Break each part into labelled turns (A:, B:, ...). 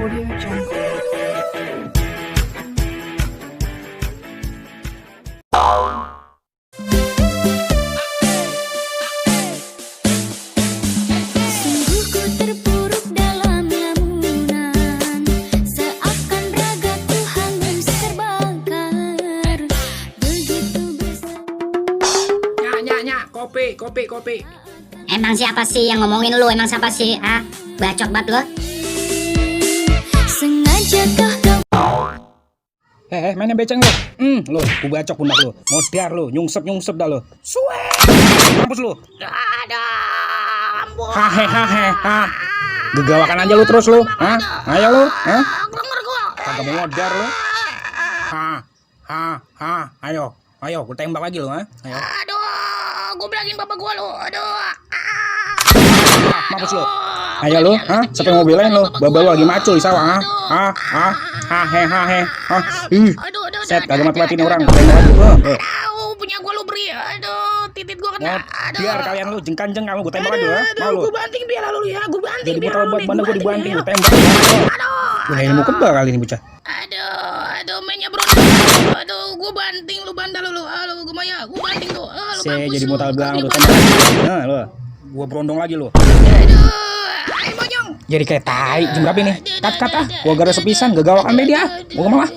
A: Audio Jungle.
B: Sungguh ku terpuruk dalam lamunan, seakan ragaku hangus terbakar. Begitu besar.
C: Nyak, kopi.
D: Emang siapa sih yang ngomongin lu? Emang siapa sih? Ah, bacot banget lu.
B: Sengajakah kau
C: Mainnya beceng lu. Lu, ku bacok pundak lu. Modar lu, nyungsep dah lu. Suwe. Mampus lu.
D: Ada ampun.
C: Ha. Gegawakan aja lu terus lu. Hah? Ayo lu, hah? Kagak mau modar lu. Ayo, ku tembak lagi lu, ha? Ayo.
D: Aduh, gue bilangin bapak gua lu. Aduh.
C: Mampus lu. Ayo lu, hah? Siapa yang mau belain lu? Bapak lu lagi maco di sawah, ha?
D: Aduh.
C: Set, kagak mati-matiin orang. Tembak lagi lu.
D: Tahu punya gua lu beri. Aduh, titit gua kena.
C: Biar kalian lu jengkan-jeng kalau gue tembak lagi lu, ha? Mau lu.
D: Gua banting biar lu ya. Gua banting
C: Jadi
D: biar
C: botol
D: lu.
C: buat bandar gue dibanting, lu tembak.
D: Aduh.
C: Gue ilmu kebal kali ini bocah.
D: Aduh, mainnya berondong. Aduh, gua banting lu bandal lu. Aduh, gua maya. Gua banting tuh. Lu
C: Saya
D: mampus
C: jadi
D: lu.
C: modal belakang
D: Kagak
C: lu
D: dibanting.
C: tembak lagi. Nah, lu. Gua berondong lagi lu.
D: Aduh, ayo monyong.
C: Jadi kayak tai. Jam berapa ini? Kat ah. Gua gara sepisan, gagawakan deh dia. Gua mau ah.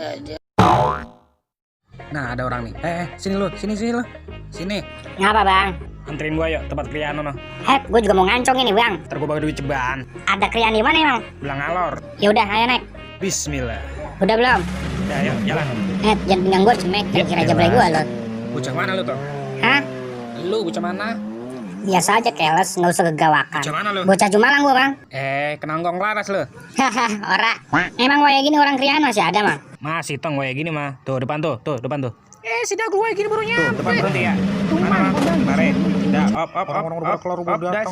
C: Nah, ada orang nih. Sini lu. Sini.
D: Ngapa, Bang?
C: Anterin gua yuk tempat krian no.
D: Gue juga mau ngancong ini, Bang.
C: Ntar gua bagi duit ceban.
D: Ada krian di mana, Emang?
C: Belang alor.
D: Ya udah, ayo naik.
C: Bismillah.
D: Udah belum?
C: Udah, ayo jalan.
D: Jangan pinggang gue cemek, kira jebret gue lo.
C: Bocah mana lu tuh?
D: Hah?
C: Lu bocah mana?
D: Biasa aja keles, nggak usah gegawakan.
C: Bocah mana lu?
D: Bocah Jumalang gue, Bang.
C: Kenanggong laras lu.
D: Haha, ora. Emang kayak gini orang krian masih ada, Mang?
C: Masih tong kayak gini mah. Tuh depan tuh, depan tuh. Sidak gue gini baru nyampe. Tuh, depan berhenti ya. Mana? Mari. Dah, op. Dah,